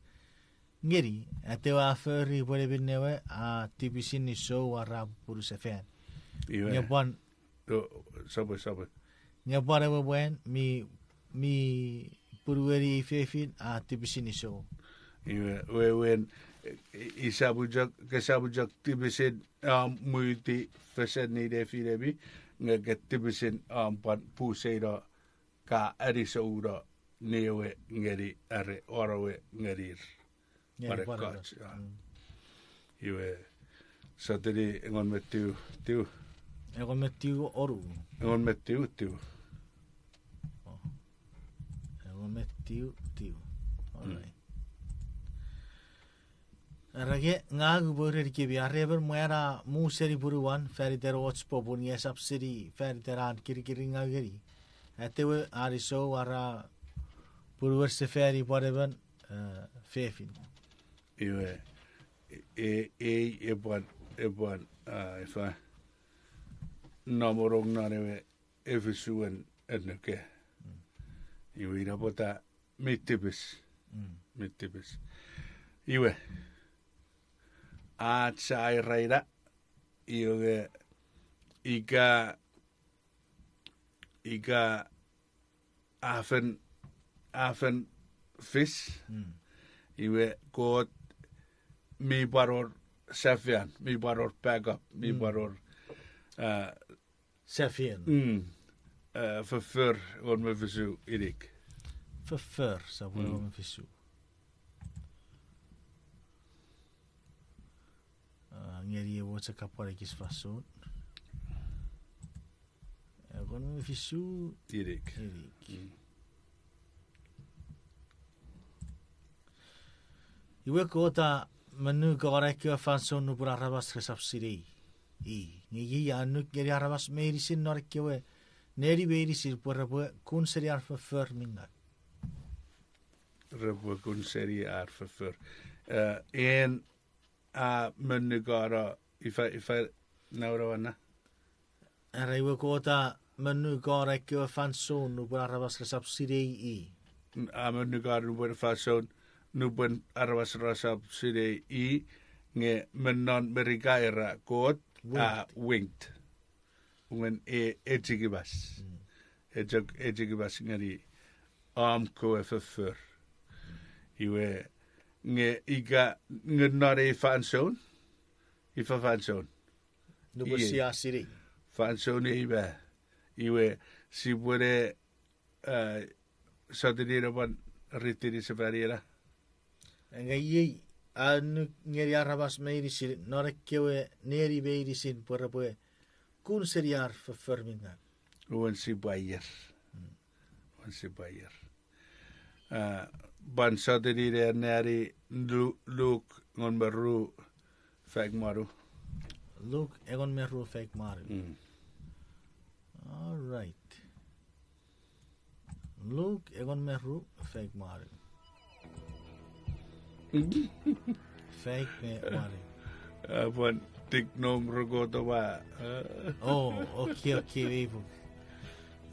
ngeni, atewe a fori pwe neminnewe a tipisin nisou are a pupunu sefan. Nge pwan, nge pwan ewe mwan mi, mi punueni ei fefin a tipisin nisou. Iwe, wewen, i, isap chok, kesap chok tipisin, um, mwitir fesen nefinemi, nge ke tipisin, um, pwan puseino, ka anisouno newe ngeni are onowe ngenir. Pwan ekkoch, a. Iwe, sotuni engon me tiu, tiu. Engon me tiu, onu. Engon me tiu, tiu. Engon me tiu, tiu. All right. Era ke, ngang upwe urenikemi, are emon mwan a mu seni punuan fan iten och popun nge esap seni fan iten an kirikiringau ngeni, atewe a nisou are a punuer sefani pwan emon, e, fefin. Iwe, e, e, ei epwan, epwan, a, ifa, nomonong non ewe efisuen annuke. Iwe ina pwata mi tipis. Mi tipis. Iwe, ach sa iraina, iwe, ika, ika a fen, a fen fis, iwe Kot mi pwan wor safean, mi pwan wor backup, mi pwan wor, a, safean. A, Foffor engon me fisu inik. Foffor, sopun engon me fisu. A, ngeni ewe chok kapwan ekis fansoun. Engon me fisu inik. Iwe Kot a monukano ekkewe fansoun nupwen aramas resap sinei i. Nge iei a annuk ngeni aramas meinisin non ekkewe neni meinisin pwe repwe kun seni ar foffor mi ngaw. Repwe kun seni ar foffor. E, en a monukano, ifa, ifa, naurawana. Era iwe Kot a monukano ekkewe fansoun nupwen aramas resap sinei i. A monukano nupwen fansoun, nupwen aramas resap sinei i, nge me non Merika era Kot a winked. Wen e, echikimas. E chok echikimas ngeni om kewe foffor. Iwe, nge ika, nge non ei fansoun, ifa fansoun? Nupwen sia sinei. Fansoun ei ma. Iwe, sipwene, a, sotuni ne pwan ritini sefani ena. Nge iei, a annuk ngeni aramas meinisin non ekkewe neni meinisin pwe repwe kun seni ar foffor mi ngau. Uwen sipwe aier. Uwen sipwe aier. A, pwan sotuni ne anneani Lu-, Luk engon me ru faik me wanu. Luk engon me ru faik me wanu. All right. Luk engon me ru faik me wanu. Faik me wanu. A pwan tik nom rokoto wa. Oh, okay, okay, mei pung.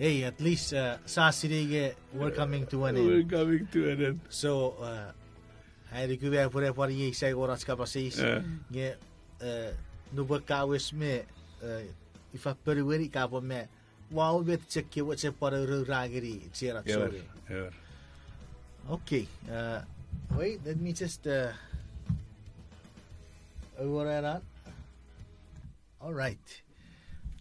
Hey, at least, uh, sa sinei nge we're coming to an end. We're coming to an end. So, uh, ai nuku me pwene pwan iei sai wor ach kapas eis. Nge, uh, nupwen ka wes me, uh, ifa ponueni ka pwan me, wow, met chok kewe chok pwan ourour ngeni chienach souneng. Okay, uh, wait, let me just, uh, awora ena. All right.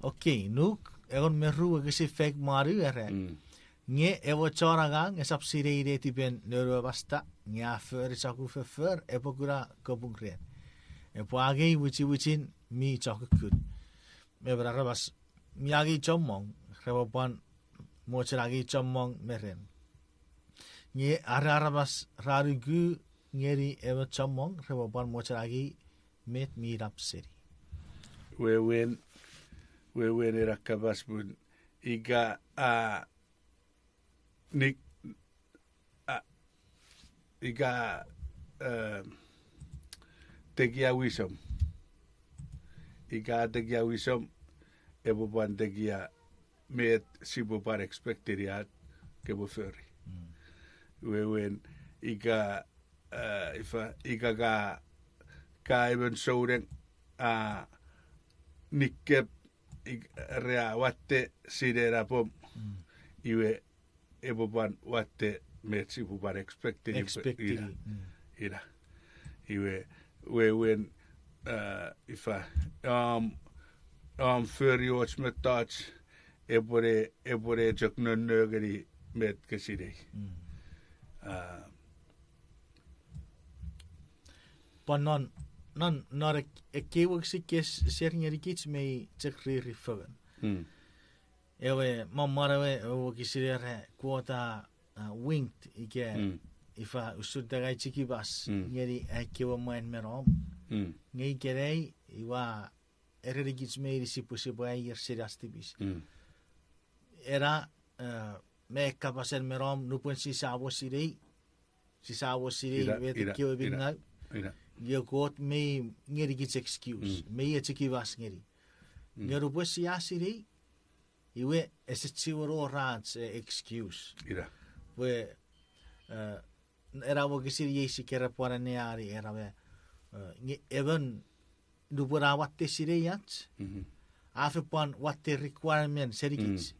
Okay, Luk engon me ru wokisin faik me wanu era. Nge ewe chon angang esap sinei netipen noun we masta, nge a fori sokkun foffor epwe kuna kapung ren. Epwe angei wichiwichin mi chokukkun. Emon aramas mi angei chommong, repwe pwan mochen angei chommong me ren. Nge are aramas ra nuku ngeni emon chommong, repwe pwan mochen angei met mi nap seni. Wewen, wewen ena kapas pun ika a, nik, a, ika, um, tekia wisom. Ika tekia wisom, epwe pwan tekia met sipwe pwan expecteni ach kepwe fori. Wewen ika, uh, ifa, ika ka, ka emon souneng, a, nikkep, ik-, ra watte sine napom. Iwe epwe pwan watte met sipwe pwan expecteni. Ina. Iwe, wewen, uh, ifa, um, um, fori och mettoch, epwene, epwene chok nonno ngeni met ke sinei. Pwan non, non, non ek-, ekkei wokisin ke s-, share ngenikich mei chok riri fengen. Ewe, mwan ewe, ewe wokisin era Kot a, uh, winked ika, ifa usun te ngai chikipas ngeni ekkewe mwan me nom. Nge ikenai, iwa erenikich meinisin pwe sipwe aier seni ach tipis. Ena, uh, me kapasen me nom nupwen sisamo sinei, sisamo sinei met ekkewe mi ngau. Nge Kot mei ngenikich excuse, mei echikipas ngeni. Nge nupwen sia sinei, iwe ese chiwen wor ach, eh, excuse. Pwe, eh, ena wokisin iei sia keran pwan anneani ena we, eh, nge emon nupwen a watte sinei ach, a fen pwan watte requirement senikich.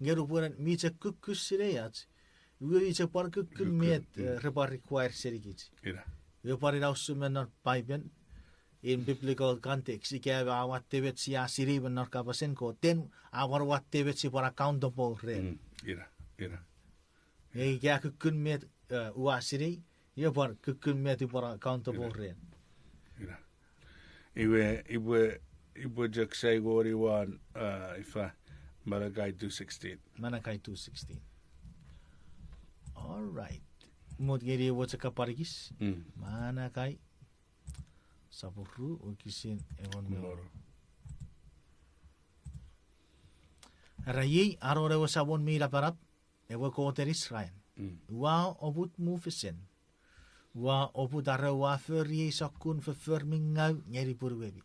Nge nupwen mi chok kukkun sinei ach, iwe mi chok pwan kukkun met, eh, repwe require senikich. Iwe pwan ina usun me non Paipen, in biblical context, ika a watte met sia sinei me non kapasen Kot, then a pwan watte met sipwe pwan accountable ren. Nge ika kukkun met, eh, ua sinei, iwe pwan kukkun met upwe pwan accountable ren. Iwe, ipwe, ipwe chok sai ngeni won, uh, ifa, Malachi two sixteen. Malachi two sixteen. All right. Mut ngeni ewe chok kapalikis. Malachi sopun ru wokisin engon me wonu. Era iei anon ewe Samon mi napanap, ewe Koten Israel. Ua oput mufesen. Ua oput are ua fori ei sokkun foffor mi ngau ngeni punuemi.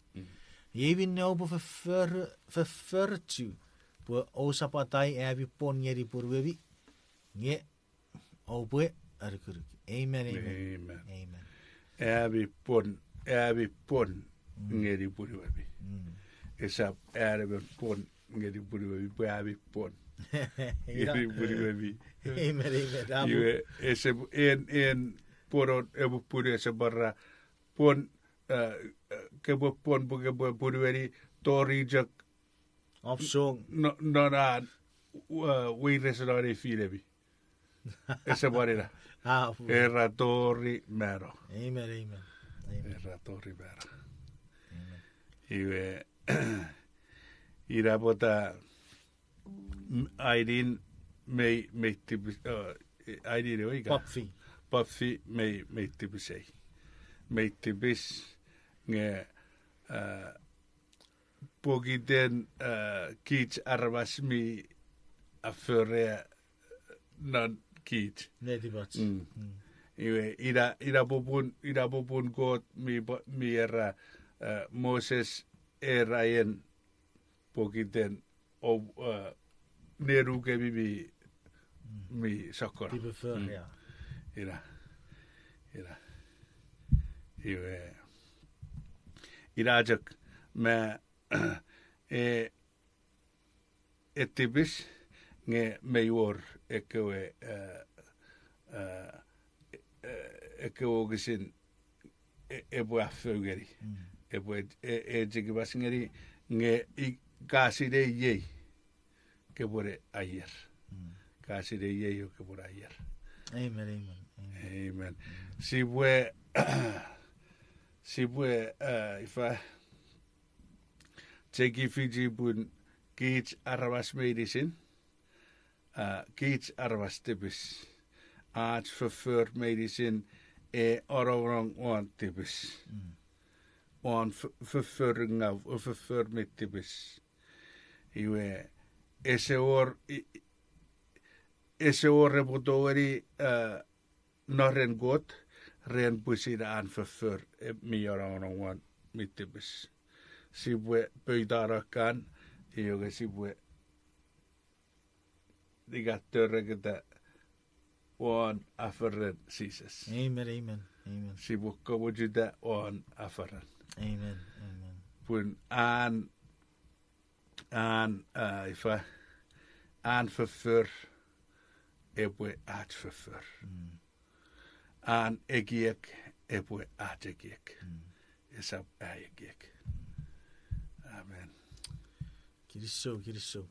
Iei minne oupwe foffor, foffor chu, pwe ousap atai ami pwon ngeni punuemi, nge oupwe anukunuk. Amen, amen. Amen. Ami pwon, ami pwon ngeni punuemi. Esap an emon pwon ngeni punuemi, pwe ami pwon ngeni punuemi. Amen, amen. Iwe, ese, en, en pwonon, epwe pupunu ese pwan ra pwon, eh, eh, kepwe pwon pwe kepwe punueni tori chok, no, non an, eh, weires non ei finemi. Ese pwan ina. Era tori mano. Amen, amen. Era tori mano. Iwe, Ina pwata, ainin mei, mei tipis, ainin ewe ika. Papfi. Papfi mei, mei tipisei. Mei tipis nge, pokiten, kich aramas mi aforea non kich. Netipach. Iwe, ina, ina popun, ina popun Kot mi, mi era, Moses era en pokiten, o, nenukemi mi, mi sokkor. Tipefor, ina, ina, iwe, ina chok me, e, e tipis nge mei wor ekkewe, ekkewe wokisin, epwe afou ngeni. Epwe, e, echikipas ngeni, nge i, ka sinei iei, kepwene aier. Ka sinei iei o kepwene aier. Amen, amen, amen. Sipwe, sipwe, ifa, cheki fichi pun kich aramas meinisin, kich aramas tipis. Ach foffor meinisin e anongonong won tipis. Won foffor ngaw, foffor mi tipis. Iwe, ese wor, ese wor epwe tongeni, non ren Kot, ren pwisin an foffor, mi anongonong won mi tipis. Sipwe poutano kan, iwe nge sipwe ika toreketa won afaran Jises. Amen, amen, amen. Sipwe komochuta won afaran. Amen, amen. Pun an, an, ifa, an foffor epwe ach foffor. An ekiek epwe ach ekiek. Esap ai ekiek. Amen. Kinisou, kinisou.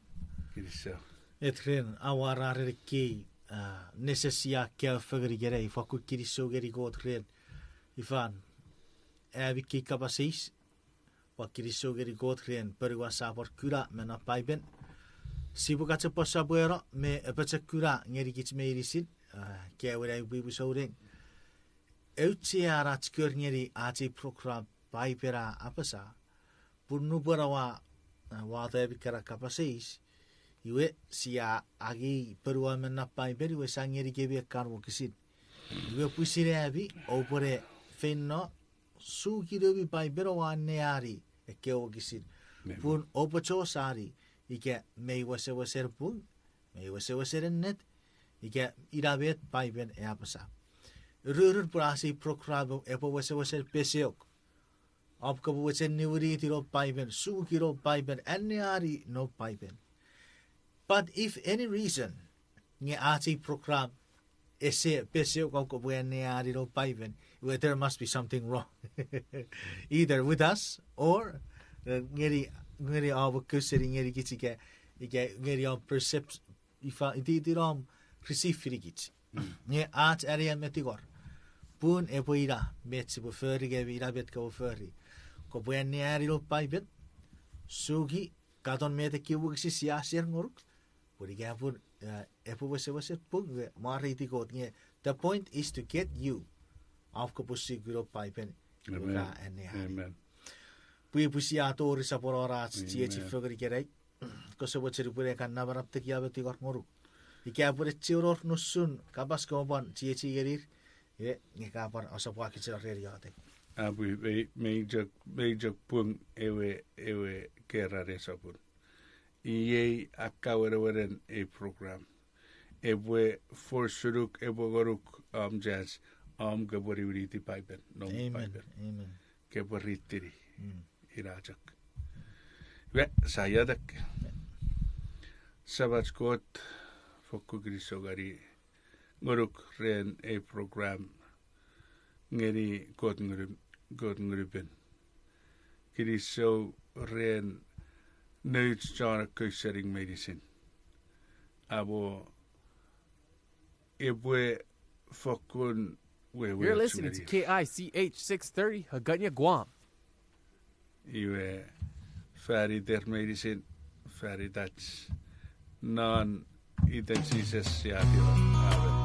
Kinisou. Met ren awararan ekkei, nesen sia kaeo fengen ikenai, fakkun kinisou ngeni Kot ren, ifan, ami kei kapas eis, pwan kinisou ngeni Kot ren ponuwan sa pwan kuna me non Paipen. Sipwe kachepwasapweno me apochokuna ngeni kich meinisin, kaeo ena pwipwi souneng. Auchean ach kor ngeni ach ei program Paipen a apasa. Pun nupwen oua, wato ami kana kapas eis, iwe sia angei ponuwan me non Paipen iwe sa ngenikemi ekkan wokisin. Iwe pwisin ami oupwene feino suki noumi Paipen oua anneani ekkewe wokisin. Pun oupwe chosani ika mei wesewesen pung, mei wesewesen ennet, ika ina met Paipen e apasa. Ururun pun ach ei program epwe wesewesen peseok. Om kopwe mochen niwiniti non Paipen, suki non Paipen, anneani non Paipen. But if any reason nge ach ei program ese peseok om kopwe anneani non Paipen, iwe there must be something wrong. Either with us or, ngeni, ngeni om ekkewe seni ngeni kich ika, ika ngeni om percept, ifa, ititin om receive finikich. Nge ach anea me tingor, pun epwe ina met sipwe fori nge mi ina met kopwe fori. Kopwe anneani non Paipen, suki, katon met ekkewe wokisin sia share ngonuk, pun ika pun epwe wesewesen pung, mwareiti Kot nge the point is to get you. Om kopwe suki non Paipen, iwe ka anneani. Pwipwi sia tori sopwonon ach chiechi fengen ikenai. Kose mochen upwene kan namanam tekia me tingor ngonuk. Ika pwene chiwen wor nusun kapas kopwe pwan chiechi ngenir, iwe nge ka pwan asopwakich ren iotek. Apwi, mei chok, mei chok pung ewe, ewe keran esopun. Iei akkawenewenen ei program. Epwe force-unuk, epwe ngonuk om chance, om kopwe niwiniti Paipen, non Paipen. Kopwe ritini. Ina chok. Iwe, sia iotek. Samach Kot, fokkun kinisou ngeni, ngonuk ren ei program, ngeni Kot Ngun, Kot Ngunupin. Kinisou ren nouch chon ekkoch sening meinisin. Amo epwe fokkun wewe. You're listening to K I C H six thirty, Hagåtña, Guam. Iwe, fan iter meinisin, fanitach non iten Jises sia tingor, amen.